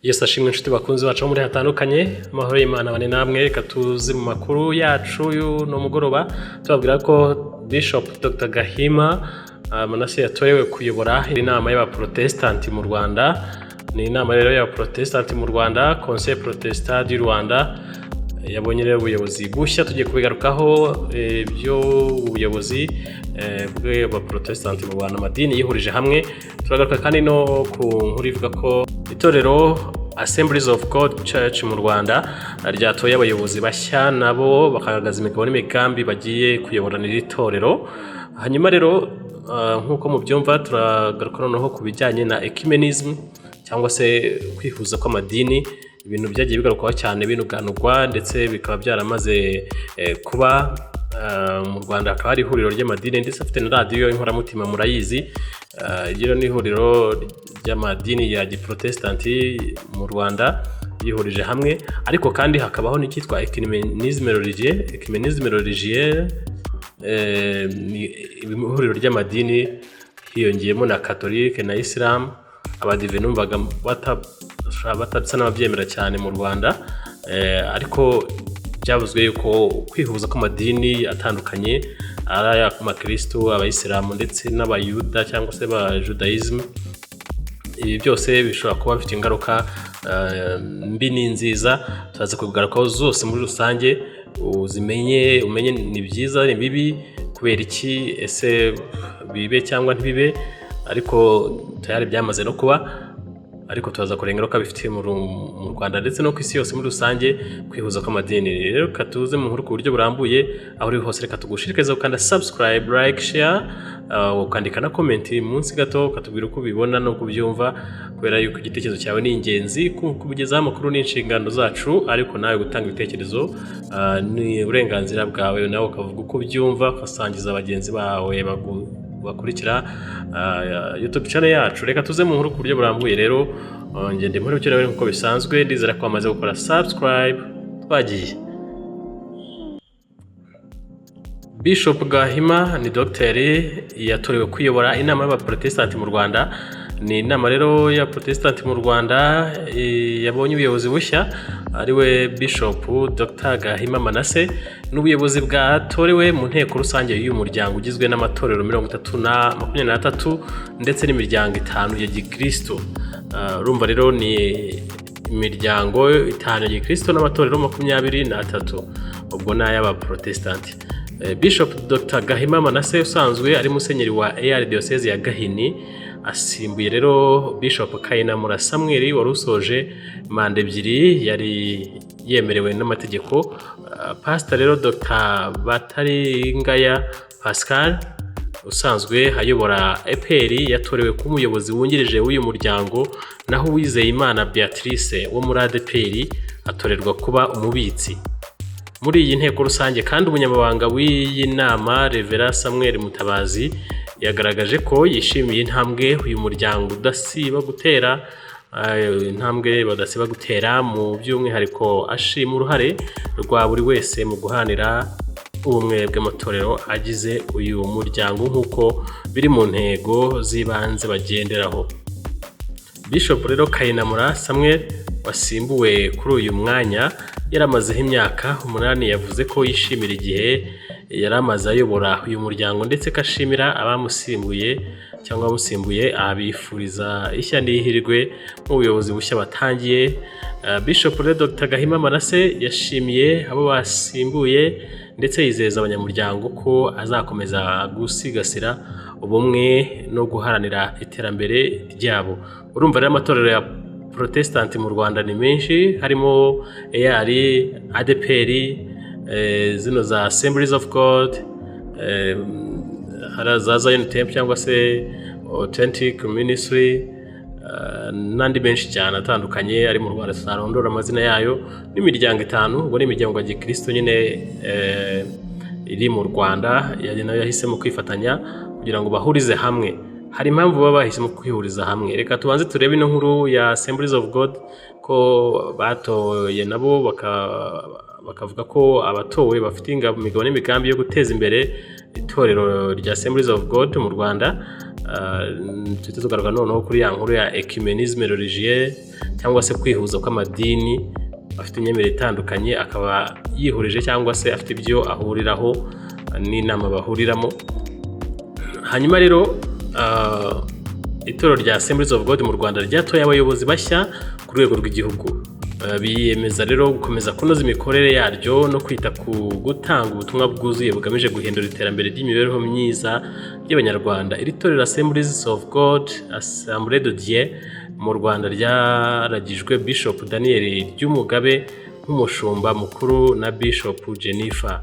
Yesu ashimwe, inshuti bakunzi bacu bo muri hatandukanye, amahoro y'Imana bane namwe. Reka tuze mu makuru yacu y'uno mugoroba, tubabwira ko Bishop Dr Gahima Manase yatorewe kuyobora inama y'Abaprotesitanti mu Rwanda. Ni inama rero y'Abaprotesitanti mu Rwanda, Conseil Protestant du Rwanda, yabonye rero ubuyobozi bushya. Tugiye kubigarukaho byo ubuyobozi bw'Abaprotesitanti mu Rwanda, amadini yihurije hamwe. Turagaruka kandi no ku nkuru ivuga ko itorero Assemblies of God Church mu Rwanda ryatoye abayobozi bashya, nabo bakagaragaza imigabo n'imigambi bagiye kuyoborana iri torero. Hanyuma rero, nk'uko mubyumva, turagaruka noneho ku bijyanye na ecumenism cyangwa se kwihuza kw'amadini, ibintu byagiye bigarukwaho cyane, binuganurwa, ndetse bikaba byaramaze kuba mu Rwanda. Hakaba hari ihuriro ry'amadini, ndetse afite na radiyo Inkoramutima, murayizi. Iryo ni ihuriro ry'amadini ya giprotesitanti mu Rwanda yihurije hamwe, ariko kandi hakabaho n'icyitwa ecumenisme religieux. Ecumenisme religieux ni ihuriro ry'amadini, hiyongeyemo na Katolike na Isilamu. Abadive numvaga batasa n'ababyemera cyane mu Rwanda, ariko byavuzwe yuko kwihuza kw'amadini atandukanye, ari ay'amakirisitu, abayisilamu ndetse n'abayuda cyangwa se ba Judaism, ibi byose bishobora kuba bifite ingaruka mbi n'inziza. Turaza kubigarukaho zose muri rusange, uzimenye, umenye ni byiza, ni bibi, kubera iki, ese bibe cyangwa ntibibe. Ariko tayari byamaze no kuba, ariko turaza kureba ingaruka bifitiye mu Rwanda ndetse no ku isi yose muri rusange kwihuza kw'amadini. Rero reka tuze mu nkuru ku buryo burambuye. Aho uri hose, reka tugushishikarize gukanda subscribe, like, share, ukandika na comment munsi gato, ukatubwira uko ubibona no kubyumva, kubera yuko igitekerezo cyawe ni ingenzi. Kugezaho amakuru ni inshingano zacu, ariko nawe gutanga ibitekerezo ni uburenganzira bwawe, nawe ukavuga uko ubyumva, ugasangiza bagenzi bawe bakurikira YouTube channel yacu. Reka tuze mu nkuru ku buryo burambuye rero. Ngende muri bukenewe nk'uko bisanzwe, ndizera ko wamaze gukora subscribe. Twagiye. Bishop Gahima ni dogiteri, yatorewe kuyobora inama y'Abaprotesitanti mu Rwanda. Ni inama rero y'Abaprotesitanti mu Rwanda yabonye ubuyobozi bushya, ariwe Bishop Dr Gahima Manase. N'ubuyobozi bwatorewe mu nteko rusange y'uyu muryango ugizwe n'amatorero mirongo itatu na 23 ndetse n'imiryango itanu ya gikristo. Urumva rero ni imiryango itanu ya gikristo n'amatorero 23, ubwo ni ay'Abaprotesitanti. Bishop Dr Gahima Manase, usanzwe ari musenyeri wa EAR Diocese ya Gahini, asimbuye rero Bishop Kayinamura Samuel wari usoje manda ebyiri yari yemerewe n'amategeko. Pastor rero Dr Bataringaya Pascal, usanzwe ayobora EPR, yatorewe kuba umuyobozi wungirije w'uyu muryango, naho Uwizeyimana Beatrice wo muri ADEPR atorerwa kuba umubitsi. Muri iyi nteko rusange kandi, umunyamabanga w'iyi nama, Reverend Samuel Mutabazi, yagaragaje ko yishimiye intambwe uyu muryango udasiba gutera, intambwe badasiba gutera mu by'umwihariko ashima uruhare rwa buri wese mu guharanira ubumwe bw'amatorero agize uyu muryango, nk'uko biri mu ntego z'ibanze bagenderaho. Bishop rero Kayinamura Samuel wasimbuwe kuri uyu mwanya yari amazeho imyaka 8, yavuze ko yishimira igihe yari amaze ayobora uyu muryango, ndetse ko ashimira abamusimbuye cyangwa abamusimbuye, abifuriza ishya n'ihirwe mu buyobozi bushya batangiye. Bishop rero Dr Gahima Manase yashimiye abo basimbuye, ndetse yizeza abanyamuryango ko azakomeza gusigasira ubumwe no guharanira iterambere ryabo. Urumva rero amatorero ya Protestant mu Rwanda ni menshi, harimo EAR, ADEPR, zino za Assemblies of God, hari za Zion Temple cyangwa se Authentic Ministry, n'andi menshi cyane atandukanye ari mu Rwanda tutarondora amazina yayo, n'imiryango itanu. Ubwo ni imiryango ya gikristo nyine iri mu Rwanda, nayo yahisemo kwifatanya kugira ngo bahurize hamwe. Hari impamvu baba bahisemo kwihuriza hamwe. Reka tubanze turebe ino nkuru ya Assemblies of God, ko batoye nabo bakavuga ko abatowe bafite imigabo n'imigambi yo guteza imbere itorero rya Assemblies of God mu Rwanda. Tuhite tugaruka noneho kuri ya nkuru ya œcuménisme religieux, cyangwa se kwihuza kw'amadini afite imyemerere itandukanye, akaba yihurije cyangwa se afite ibyo ahuriraho n'inama bahuriramo. Hanyuma rero itorero rya Assemblies of God mu Rwanda ryatoye abayobozi bashya ku rwego rw'igihugu. Biyemeza rero gukomeza kunoza imikorere yaryo no kwita ku gutanga ubutumwa bwuzuye bugamije guhindura iterambere ry'imibereho myiza y'Abanyarwanda. Iri torero Assemblies of God, Assemblée de Dieu mu Rwanda, ryaragijwe Bishop Daniel Ryumugabe nk'umushumba mukuru na Bishop Jennifer.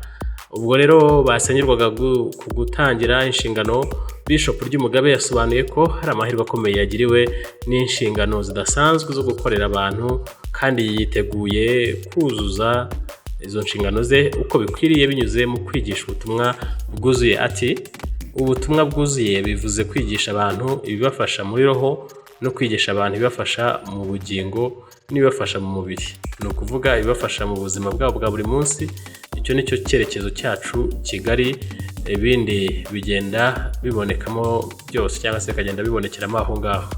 Ubwo rero basengerwaga ku gutangira inshingano, Bishop Ryumugabe yasobanuye ko hari amahirwe akomeye yagiriwe n'inshingano zidasanzwe zo gukorera abantu, kandi yiteguye kuzuza izo nshingano ze uko bikwiriye binyuze mu kwigisha ubutumwa bwuzuye. Ati: "Ubutumwa bwuzuye bivuze kwigisha abantu ibibafasha muri roho, no kwigisha abantu ibibafasha mu bugingo n'ibibafasha mu mubiri, ni ukuvuga ibibafasha mu buzima bwabo bwa buri munsi. Icyo ni cyo cyerekezo cyacu kigari, ibindi bigenda bibonekamo byose cyangwa se bikagenda bibonekeramo aho ngaho."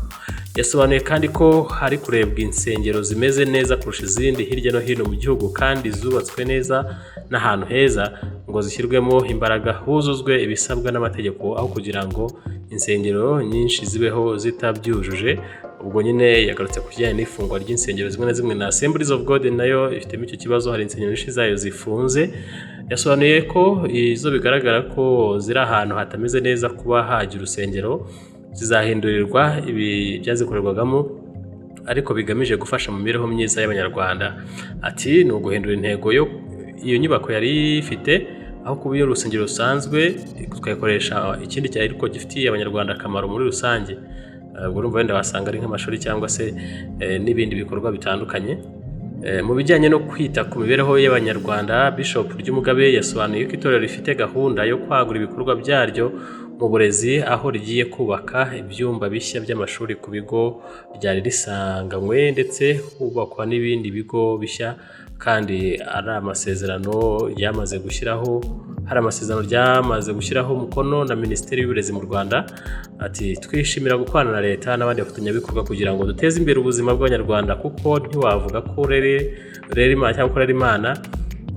Yasobanuye kandi ko hari kurebwa insengero zimeze neza kurusha izindi hirya no hino mu gihugu, kandi zubatswe neza n'ahantu heza, ngo zishyirwemo imbaraga huzuzwe ibisabwa n'amategeko, aho kugira ngo insengero nyinshi zibeho zitabyujuje. Ubwo nyine yagarutse ku kijyanye n'ifungwa ry'insengero zimwe na zimwe, na Assemblies of God nayo ifitemo icyo kibazo, hari insengero nyinshi zayo zifunze. Yasobanuye ko izo bigaragara ko ziri ahantu hatameze neza kuba hajya urusengero zizahindurirwa ibi byazikorerwagamo, ariko bigamije gufasha mu mibereho myiza y'Abanyarwanda. Ati: "Ni uguhindura intego yo iyo nyubako yari ifite, aho kuba iyo urusengero rusanzwe tukayikoresha ikindi cyari ariko gifitiye Abanyarwanda akamaro muri rusange." Ubwo urumva wenda wasanga ari nk'amashuri cyangwa se n'ibindi bikorwa bitandukanye. Mu bijyanye no kwita ku mibereho y'Abanyarwanda, Bishop Ryumugabe yasobanuye ko itorero rifite gahunda yo kwagura ibikorwa byaryo mu burezi, aho rigiye kubaka ibyumba bishya by'amashuri ku bigo ryari risanganywe, ndetse hubakwa n'ibindi bigo bishya, kandi ari amasezerano ryamaze gushyiraho hari amasezerano ryamaze gushyiraho umukono na Minisiteri y'Uburezi mu Rwanda. Ati: "Twishimira gukorana na leta n'abandi bafatanyabikorwa kugira ngo duteze imbere ubuzima bw'Abanyarwanda, kuko ntiwavuga ko urera Imana cyangwa ukorera Imana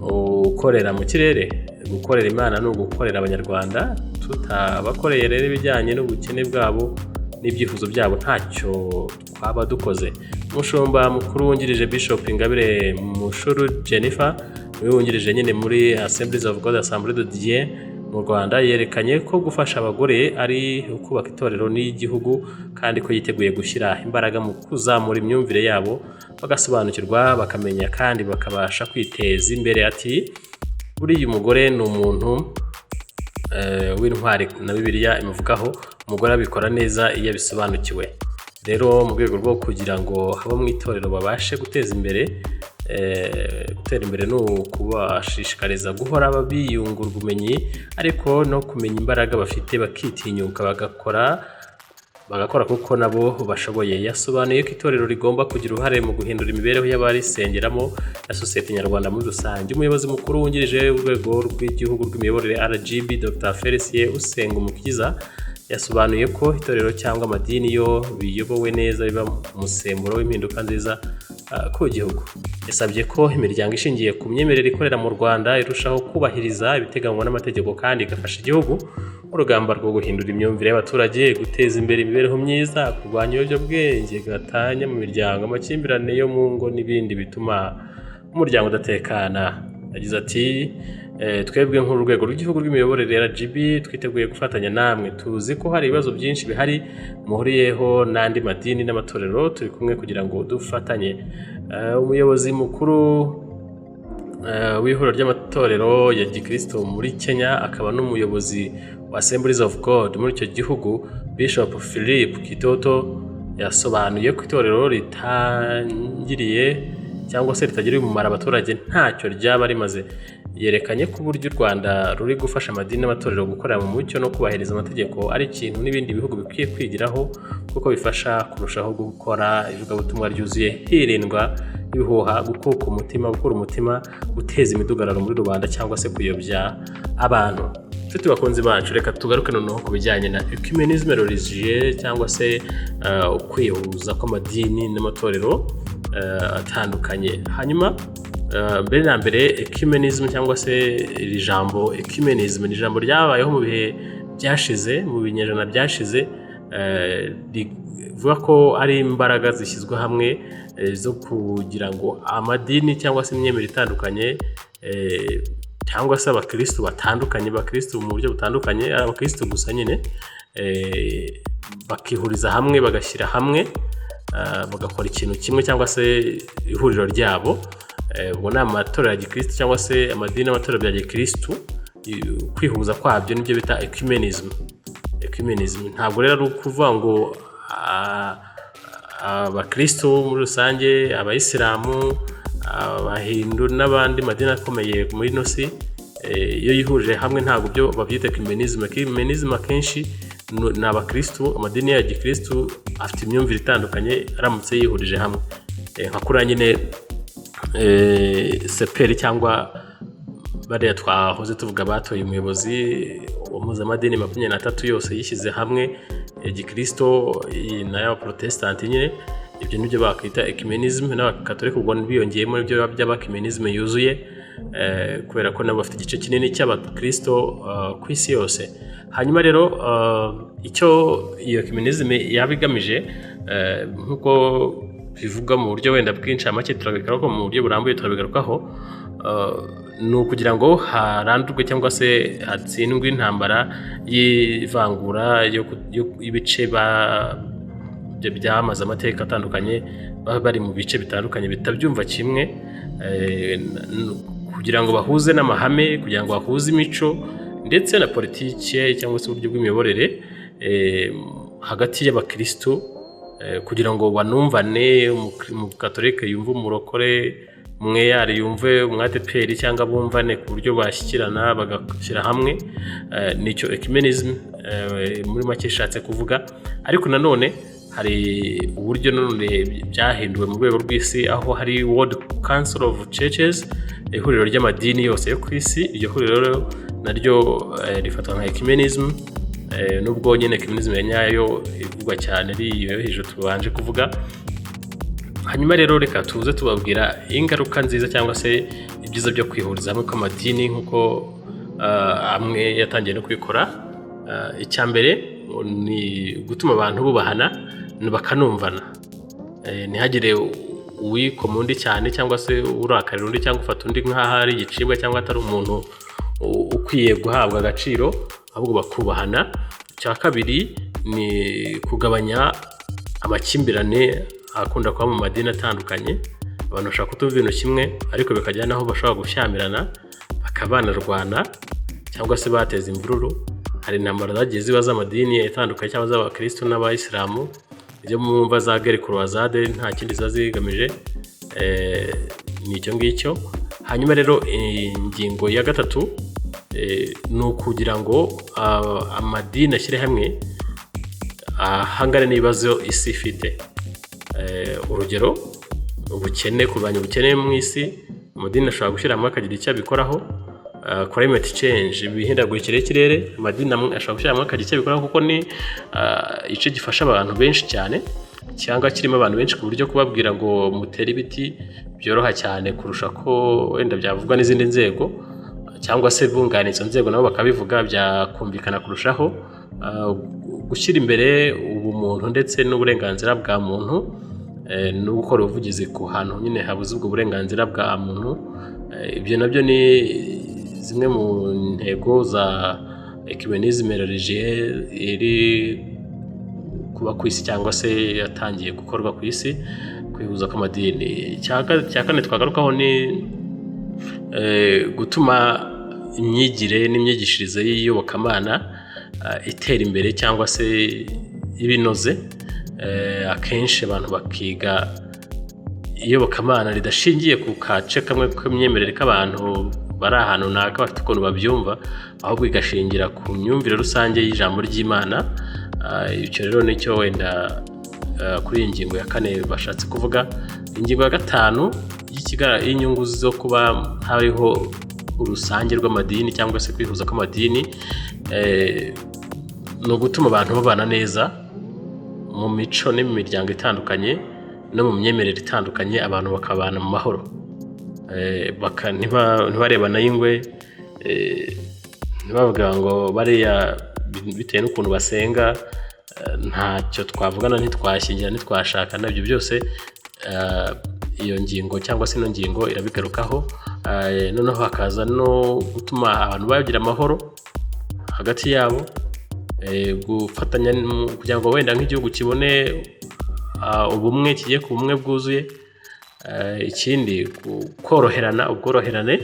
ukorera mu kirere. Gukorera Imana ni ugukorera Abanyarwanda. Tutabakoreye rero ibijyanye n'ubukene bwabo n'ibyifuzo byabo, ntacyo twaba dukoze." Umushumba mukuru wungirije, Bishop Ingabire Mushuru Jennifer, niwe wungirije nyine muri Assemblies of God, Assemblée de Dieu mu Rwanda, yerekanye ko gufasha abagore ari ukubaka itorero n'igihugu, kandi ko yiteguye gushyira imbaraga mu kuzamura imyumvire yabo, bagasobanukirwa, bakamenya kandi bakabasha kwiteza imbere. Ati: "Buriya umugore ni umuntu w'intwari, na Bibiliya imuvugaho. Umugore abikora neza iyo abisobanukiwe. Rero mu rwego rwo kugira ngo abo mu itorero babashe guteza imbere, gutera imbere, ni ukubashishikariza guhora biyungura ubumenyi, ariko no kumenya imbaraga bafite, bakitinyuka, bagakora kuko nabo bashoboye." Yasobanuye ko itorero rigomba kugira uruhare mu guhindura imibereho y'abarisengeramo na sosiyete nyarwanda muri rusange. Umuyobozi mukuru wungirije w'Urwego rw'Igihugu rw'Imiyoborere, RGB, Dr Felicien Usengumukiza, yasobanuye ko itorero cyangwa amadini iyo biyobowe neza biba umusemburo w'impinduka nziza ku gihugu. Yasabye ko imiryango ishingiye ku myemerere ikorera mu Rwanda irushaho kubahiriza ibiteganywa n'amategeko, kandi igafasha igihugu mu rugamba rwo guhindura imyumvire y'abaturage, guteza imbere imibereho myiza, kurwanya ibiyobyabwenge, gatanya mu miryango, amakimbirane yo mu ngo n'ibindi bituma umuryango udatekana. Yagize ati: "Twebwe nk'urwego rw'igihugu rw'imiyoborere, RGB, twiteguye gufatanya namwe. Tuzi ko hari ibibazo byinshi bihari muhuriyeho n'andi madini n'amatorero. Turi kumwe kugira ngo dufatanye." Umuyobozi mukuru w'ihuriro ry'amatorero ya gikristo muri Kenya, akaba n'umuyobozi wa Assemblies of God muri icyo gihugu, Bishop Philip Kitoto, yasobanuye ko itorero ritangiriye cyangwa se ritagiriye umumaro abaturage ntacyo ryaba rimaze. Yerekanye ko uburyo u Rwanda ruri gufasha amadini n'amatorero gukorera mu mucyo no kubahiriza amategeko ari ikintu n'ibindi bihugu bikwiye kwigiraho, kuko bifasha kurushaho gukora ivugabutumwa ryuzuye, hirindwa ibihuha, gukuka umutima, gukura umutima, guteza imidugararo muri rubanda cyangwa se kuyobya abantu. Nshuti bakunzi bacu, reka tugaruke noneho ku bijyanye na œcuménisme religieux cyangwa se kwihuza kw'amadini n'amatorero atandukanye. Hanyuma mbere na mbere, ecumenism cyangwa se iri jambo ecumenism ni ijambo ryabayeho mu bihe byashize, mu binyejana byashize, rivuga ko ari imbaraga zishyizwe hamwe zo kugira ngo amadini cyangwa se imyemerere itandukanye cyangwa se abakirisitu batandukanye, abakirisitu mu buryo butandukanye, ari abakirisitu gusa nyine, bakihuriza hamwe, bagashyira hamwe, bagakora ikintu kimwe cyangwa se ihuriro ryabo. Ubwo ni amatorero ya gikirisitu cyangwa se amadini n'amatorero bya gikirisitu, kwihuza kwabyo nibyo bita ecumenism. Ecumenism ntabwo rero ari ukuvuga ngo abakirisitu muri rusange, abayisilamu, abahindu n'abandi madini akomeye muri ino si, iyo yihurije hamwe ntabwo byo babyita ecumenism. Ecumenism akenshi ni abakirisitu, amadini ya gikirisitu afite imyumvire itandukanye aramutse yihurije hamwe. Nka kuriya nyine CPR cyangwa bariya twahoze tuvuga batoye umuyobozi wa mpuzamadini 23 yose yishyize hamwe, gikristo n'ay'abaprotesitanti nyine, ibyo nibyo bakwita ecumenism. N'abakatolika ubwo biyongeyemo nibyo byaba ecumenism yuzuye, kubera ko nabo bafite igice kinini cy'abakristo ku isi yose. Hanyuma rero icyo iyo ecumenism yaba igamije, nk'uko bivugwa mu buryo wenda bw'incamake, turabigarukaho mu buryo burambuye, turabigarukaho, ni ukugira ngo harandurwe cyangwa se hatsindwe intambara y'ivangura y'ibice byamaze amateka atandukanye, baba bari mu bice bitandukanye bitabyumva kimwe, kugira ngo bahuze n'amahame, kugira ngo bahuze imico ndetse na politiki cyangwa se uburyo bw'imiyoborere hagati y'abakristo, kugira ngo banumvane, umukatolike yumve umurokore, umweyari yumve umwadeperi, cyangwa bumvane ku buryo bashyikirana bagashyira hamwe. Nicyo ecumenism muri make ishatse kuvuga. Ariko nanone hari uburyo nanone byahinduwe mu rwego rw'isi, aho hari World Council of Churches, ihuriro ry'amadini yose yo ku isi. Iryo huriro rero naryo rifatwa nka ecumenism, nubwo nyine ecumenism ya nyayo ivugwa cyane ari iyo hejuru tubanje kuvuga. Hanyuma rero reka tuze tubabwira ingaruka nziza cyangwa se ibyiza byo kwihuriza hamwe kw'amadini nk'uko amwe yatangiye no kubikora. Icya mbere ni gutuma abantu bubahana bakanumvana, ntihagire uwikoma undi cyane cyangwa se urakarira undi cyangwa ufata undi nk'aho ari igicibwa cyangwa atari umuntu ukwiye guhabwa agaciro, ahubwo bakubahana. Icya kabiri ni kugabanya amakimbirane akunda kuba mu madini atandukanye. Abantu bashobora kutumva ibintu kimwe, ariko bikajya n'aho bashobora gushyamirana, bakaba banarwana cyangwa se bateza imvururu. Hari intambara zagiye ziba z'amadini atandukanye cyangwa z'abakirisitu n'abayisilamu, ibyo mwumva za guerre croisade nta kindi ziba zigamije, ni icyo ngicyo. Hanyuma rero ingingo ya gatatu ni ukugira ngo amadini ashyire hamwe ahangane n'ibibazo isi ifite. Urugero ubukene, kurwanya ubukene mu isi, amadini ashobora gushyira hamwe akagira icyo abikoraho. Climate change, imihindagurikire y'ikirere, amadini amwe ashobora gushyira hamwe akagira icyo abikoraho, kuko ni igice gifasha abantu benshi cyane cyangwa kirimo abantu benshi, ku buryo kubabwira ngo mutere ibiti byoroha cyane kurusha ko wenda byavugwa n'izindi nzego, cyangwa se bunganira izo nzego nabo bakabivuga byakumvikana kurushaho. Gushyira imbere ubumuntu ndetse n'uburenganzira bwa muntu, no gukora ubuvugizi ku hantu nyine habuze ubwo burenganzira bwa muntu, ibyo nabyo ni zimwe mu ntego za œcuménisme religieux iri kuba ku isi cyangwa se yatangiye gukorwa ku isi, kwihuza kw'amadini. Icya kane twagarukaho ni gutuma imyigire n'imyigishirize y'iyobokamana itera imbere cyangwa se ibinoze. Akenshi abantu bakiga iyobokamana ridashingiye ku gace kamwe k'imyemerere k'abantu bari ahantu runaka bafite ukuntu babyumva, ahubwo igashingira ku myumvire rusange y'ijambo ry'Imana. Icyo rero nicyo wenda kuri iyi ngingo ya kane bashatse kuvuga. Ingingo ya gatanu y'inyungu zo kuba hariho Urusange rw'amadini cyangwa se kwihuza kw'amadini ni ugutuma abantu babana neza mu mico no mu miryango itandukanye no mu myemerere itandukanye, abantu bakabana mu mahoro. Ntibarebane ay'ingwe, ntibavuga ngo bariya bitewe n'ukuntu basenga ntacyo twavugana, ntitwashyingira, ntitwashakana. Ibyo byose iyo ngingo cyangwa se ino ngingo irabigarukaho. Noneho hakaza no gutuma abantu bagira amahoro hagati yabo, gufatanya kugira ngo wenda nk'igihugu kibone ubumwe, kigiye ku bumwe bwuzuye. Ikindi koroherana, ubworoherane,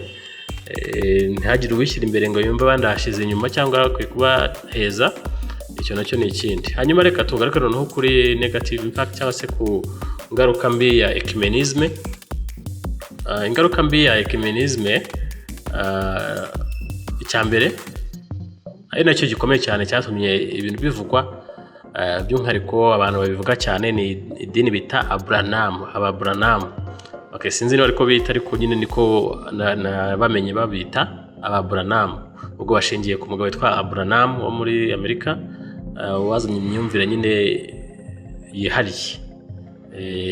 ntihagire uwishyira imbere ngo yumve abandi ahashyize inyuma cyangwa akwiye kubaheza. Icyo nacyo ni ikindi. Hanyuma reka tugaruke noneho kuri negative impact cyangwa se ku ngaruka mbi ya ecumenisme. Ingaruka mbi ya ecumenisme, icya mbere ari nacyo gikomeye cyane cyatumye ibintu bivugwa, by'umwihariko abantu babivuga cyane ni idini bita Abraham, Ababuranamu. Okay, sinzi niba ariko bita, ariko nyine niko bamenye babita Ababuranamu. Ubwo bashingiye ku mugabo witwa Abraham wo muri Amerika, wazanye imyumvire nyine yihariye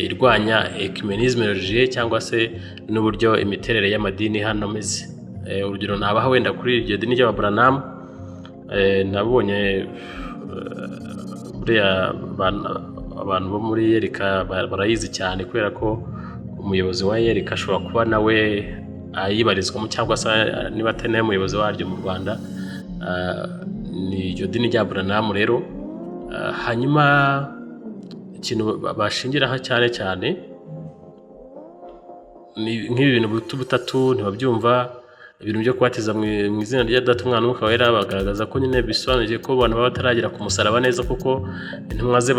irwanya ecumenisme religieux cyangwa se n'uburyo imiterere y'amadini hano ameze. Urugero nabaha wenda kuri iryo dini ry'Ababuranamu, nabonye buriya abantu bo muri ULK barayizi cyane, kubera ko umuyobozi wa ULK ashobora kuba nawe ayibarizwamo, cyangwa se niba atari nawe muyobozi waryo mu Rwanda. Ni iryo dini rya Buranamu rero. Hanyuma ikintu bashingiraho cyane cyane ni nk'ibi bintu butatu ntibabyumva, ibintu byo kubatiza mu izina rya Data, Umwana n'Umwuka Wera. Bagaragaza ko nyine bisobanuye ko abantu baba bataragera ku musaraba neza, kuko intumwa ze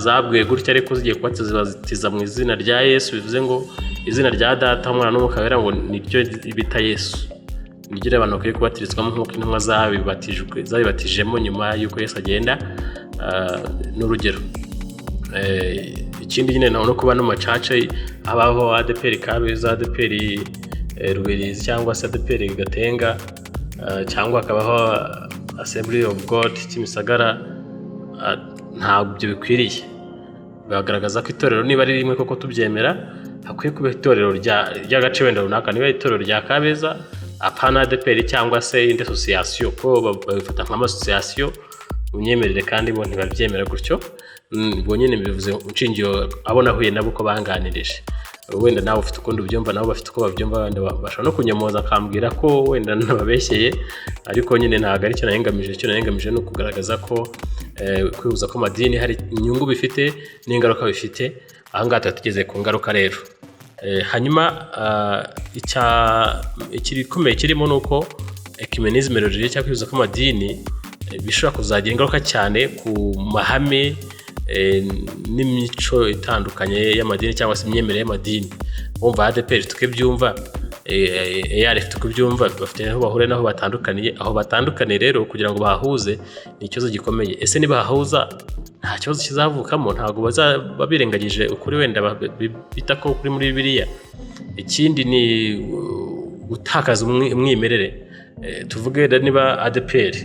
zabwiwe gutya, ariko zigiye kubatiza bazitiza mu izina rya Yesu. Bivuze ngo izina rya Data, Umwana n'Umwuka Wera ngo niryo bita Yesu, niryo rero abantu bakwiye kubatirizwamo nk'uko intumwa zabibatijwe, zabibatijemo nyuma y'uko Yesu agenda. N'urugero, ikindi nyine no kuba no mu macaca habaho ADEPR Kabeza, ADEPR Rubirizi cyangwa se ADEPR Gatenga, cyangwa hakabaho Assembly of God Kimisagara, ntabwo ibyo bikwiriye. Bagaragaza ko itorero niba ari rimwe koko tubyemera, hakwiye kuba itorero ry'agace wenda runaka, niba ari itorero rya Kabeza, apana ADEPR cyangwa se indi association, ko babifata nk'amasosiyasiyo mu myemerere kandi bo ntibabyemera gutyo. Ubwo nyine mbivuze nshingiye abo nahuye nabo uko banganirije. Wenda nawe ufite ukundi ubyumva, nabo bafite uko babyumva, wenda bashobora no kunyomoza akambwira ko wenda nababeshyeye, ariko nyine ntabwo aricyo nari ngamije. Icyo nari ngamije ni ukugaragaza ko kwihuza kw'amadini hari inyungu bifite n'ingaruka bifite. Aha ngaha tuba tugeze ku ngaruka rero. Hanyuma igikomeye kirimo ni uko ecumenisme religieux cyangwa kwihuza kw'amadini bishobora kuzagira ingaruka cyane ku mahame n'imico itandukanye y'amadini cyangwa se imyemerere y'amadini. Wumva ADEPR ifite uko ibyumva, EAR ifite uko ibyumva, bafite aho bahuriye n'aho batandukaniye. Aho batandukaniye rero, kugira ngo bahahuze ni ikibazo gikomeye. Ese nibahahuza nta kibazo kizavukamo? Ntabwo bazaba birengagije ukuri wenda bita ko kuri muri Bibiliya? Ikindi ni gutakaza umwimerere. Tuvuge rero niba ADEPR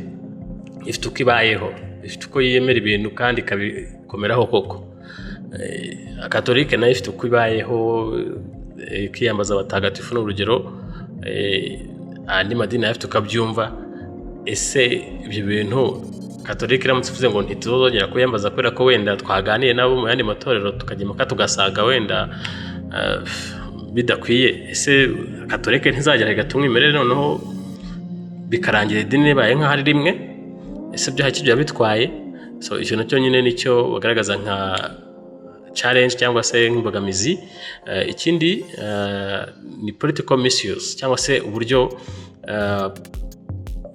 ifite uko ibayeho, ifite uko yiyemera ibintu kandi ikabikomeraho koko, Katolike nayo ifite uko ibayeho, ikiyambaza abatagatifu, ni urugero, andi madini nayo afite uko abyumva. Ese ibyo bintu Katolike iramutse ivuze ngo ntituzongera kuyambaza kubera ko wenda twaganiye nabo mu yandi matorero, tukajya impaka, tugasanga wenda bidakwiye, ese Katolike ntizagera igata umwimerere, noneho bikarangira idini ribaye nk'aho ari rimwe? Ese byo hari icyo byaba bitwaye? So icyo nacyo nyine nicyo bagaragaza nka challenge cyangwa se nk'imbogamizi. Ikindi ni political misuse cyangwa se uburyo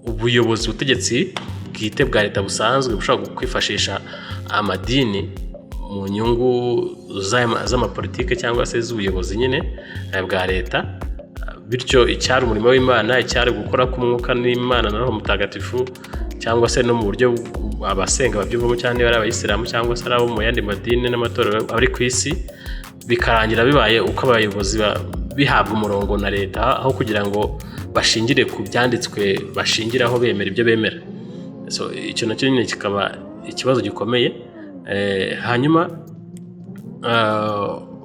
ubuyobozi, ubutegetsi bwite bwa leta busanzwe bushobora kwifashisha amadini mu nyungu z'amapolitike cyangwa se z'ubuyobozi nyine bwa leta. Bityo icyari umurimo w'Imana, icyari gukora k'umwuka n'Imana na Roho Mutagatifu, cyangwa se no mu buryo abasenga babyumvamo cyane, niba ari abayisilamu cyangwa se ari abo mu yandi madini n'amatorero ari ku isi, bikarangira bibaye uko abayobozi bihabwa umurongo na leta, aho kugira ngo bashingire ku byanditswe bashingiraho bemera ibyo bemera. So icyo nacyo nyine kikaba ikibazo gikomeye. Hanyuma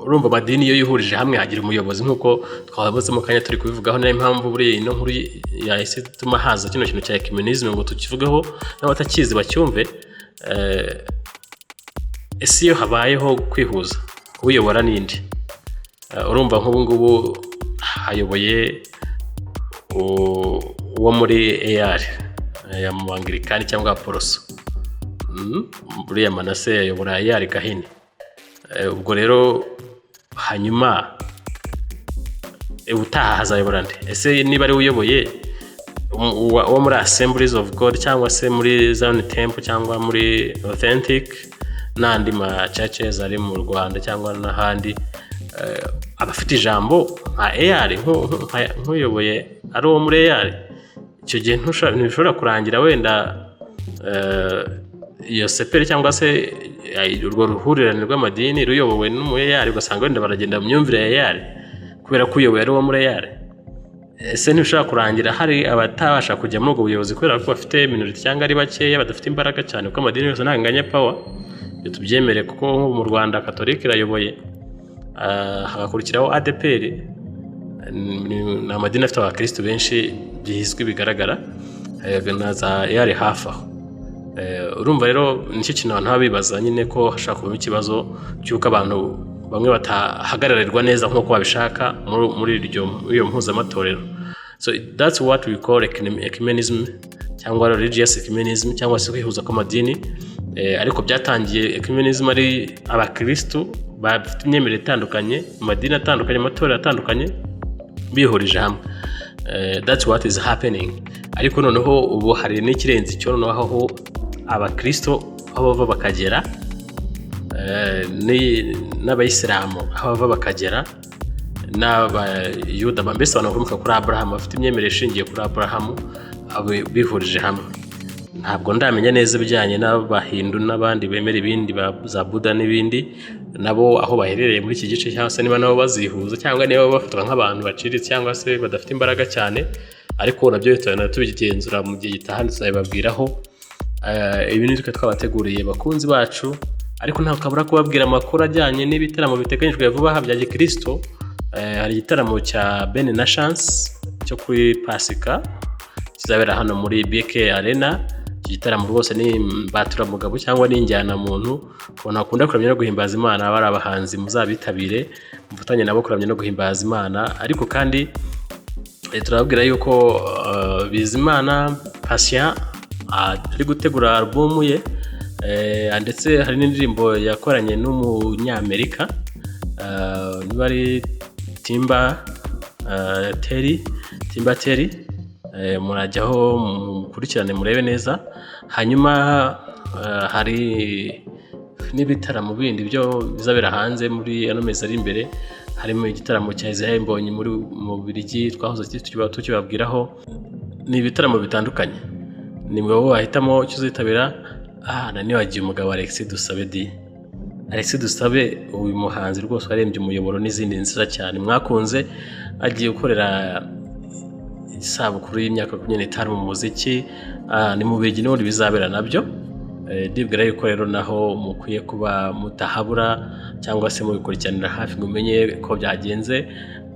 urumva amadini iyo yihurije hamwe hagira umuyobozi, nk'uko twavuze mu kanya turi kubivugaho. Niyo mpamvu buriya ino nkuru yahise ituma haza kino kintu cya ecumenism ngo tukivugeho, n'abatakizi bacyumve. Ese iyo habayeho kwihuza, uyobora n'indi? Urumva nk'ubu ngubu hayoboye uwo muri AR ya mu Anglikani cyangwa Aporoso. Buriya Manase ayobora AR Gahini. Ubwo rero hanyuma ubutaha hazayobora nde? Ese niba ari we uyoboye, uwo muri Assemblies of God cyangwa se muri Zion Temple cyangwa muri Authentic n'andi ma churches ari mu Rwanda cyangwa n'ahandi, aba afite ijambo nka AR, nk'uyoboye ari uwo muri AR? Icyo gihe ntibishobora kurangira wenda iyo CEPR cyangwa se urwo ruhurirane rw'amadini ruyobowe n'umu AR, ugasanga wenda baragenda mu myumvire ya AR kubera ko uyoboye ari uwo muri AR? Ese ntibishobora kurangira hari abatabasha kujya muri ubwo buyobozi kubera ko bafite minority cyangwa ari bakeya, badafite imbaraga cyane? Kuko amadini yose ntabwo anganya power, ibyo tubyemere, kuko nk'ubu mu Rwanda Katolika irayoboye, hagakurikiraho ADEPR. Ni amadini afite abakirisitu benshi bizwi bigaragara, na za AR hafi aho. Urumva rero nicyo kintu abantu baba bibaza nyine, ko hashobora kubamo ikibazo cy'uko abantu bamwe batahagararirwa neza nk'uko babishaka muri iyo mpuzamatorero. So that's what we call ecumenism cyangwa religious ecumenism cyangwa se kwihuza kw'amadini. Ariko byatangiye ecumenism ari abakirisitu bafite imyemerere itandukanye, mu madini atandukanye, amatorero atandukanye, bihurije hamwe. That's what is happening. Ariko noneho ubu hari n'ikirenze icyo, noneho aho abakristo aho bava bakagera, n'abayisilamu aho bava bakagera, n'abayuda, mbese abantu bakomoka kuri Aburahamu, bafite imyemerere ishingiye kuri Aburahamu, abo bihurije hamwe. Ntabwo ndamenya neza ibijyanye n'abahindu n'abandi bemera ibindi za Buda n'ibindi, nabo aho baherereye muri iki gice, cyangwa se niba nabo bazihuza, cyangwa niba bafatwa nk'abantu baciriritse cyangwa se badafite imbaraga cyane. Ariko nabyo tuzagenda tubigenzura mu gihe gitaha, tuzabibabwiraho. Ibi ni twe twabateguriye, bakunzi bacu, ariko ntabwo kabura kubabwira amakuru ajyanye n'ibitaramo biteganyijwe vuba aha bya gikristo. Hari igitaramo cya Ben na Chance cyo kuri Pasika kizabera hano muri BK Arena. Iki gitaramo rwose ni mbaturamugabo cyangwa ni injyanamuntu ku bantu bakunda kuramya no guhimbaza Imana. Bari abahanzi, muzabitabire mufatanye nabo kuramya no guhimbaza Imana. Ariko kandi turababwira yuko Bizimana Patient ari gutegura alubumu ye, ndetse hari n'indirimbo yakoranye n'umunyamerika, niba ari Timba Terry, Timba Terry. Murajyaho mukurikirane murebe neza. Hanyuma hari n'ibitaramo bindi byo bizabera hanze muri ano mezi ari imbere, harimo igitaramo cya Israel Mbonyi muri mu Bubiligi twahoze tukibabwiraho. Ni ibitaramo bitandukanye, ni wowe wahitamo icyo uzitabira. Nanibagiwe umugabo Alexis Dusabe di Alexis Dusabe, uyu muhanzi rwose warembye umuyoboro n'izindi nziza cyane mwakunze, agiye gukorera isabukuru y'imyaka 25 mu muziki. Ni mu Bubiligi n'ubundi bizabera nabyo. Ndibwira yuko rero naho mukwiye kuba mutahabura cyangwa se mubikurikiranira hafi ngo umenye ko byagenze.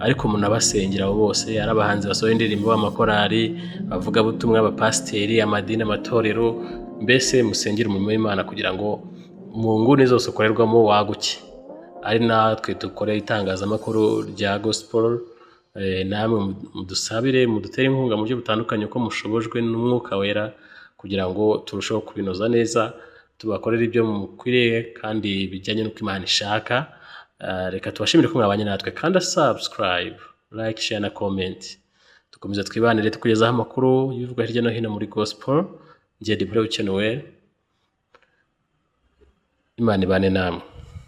Ariko munabasengera abo bose, ari abahanzi basohora indirimbo, amakorali, abavugabutumwa, abapasiteri, amadini, amatorero, mbese musengere umurimo w'Imana kugira ngo mu nguni zose ukorerwamo waguke. Ari natwe dukore itangazamakuru rya gospel, namwe mudusabire, mudutere inkunga mu buryo butandukanye uko mushobojwe n'Umwuka Wera, kugira ngo turusheho kubinoza neza, tubakorere ibyo mukwiriye kandi bijyanye n'uko Imana ishaka. Reka tubashimire ko mwabanye natwe. Kanda subscribe, like, share na comment, dukomeza twibanire tukugezaho amakuru y'ibivugwa hirya no hino muri gospel. Njye Debora Ukenewe, Imana ibane namwe.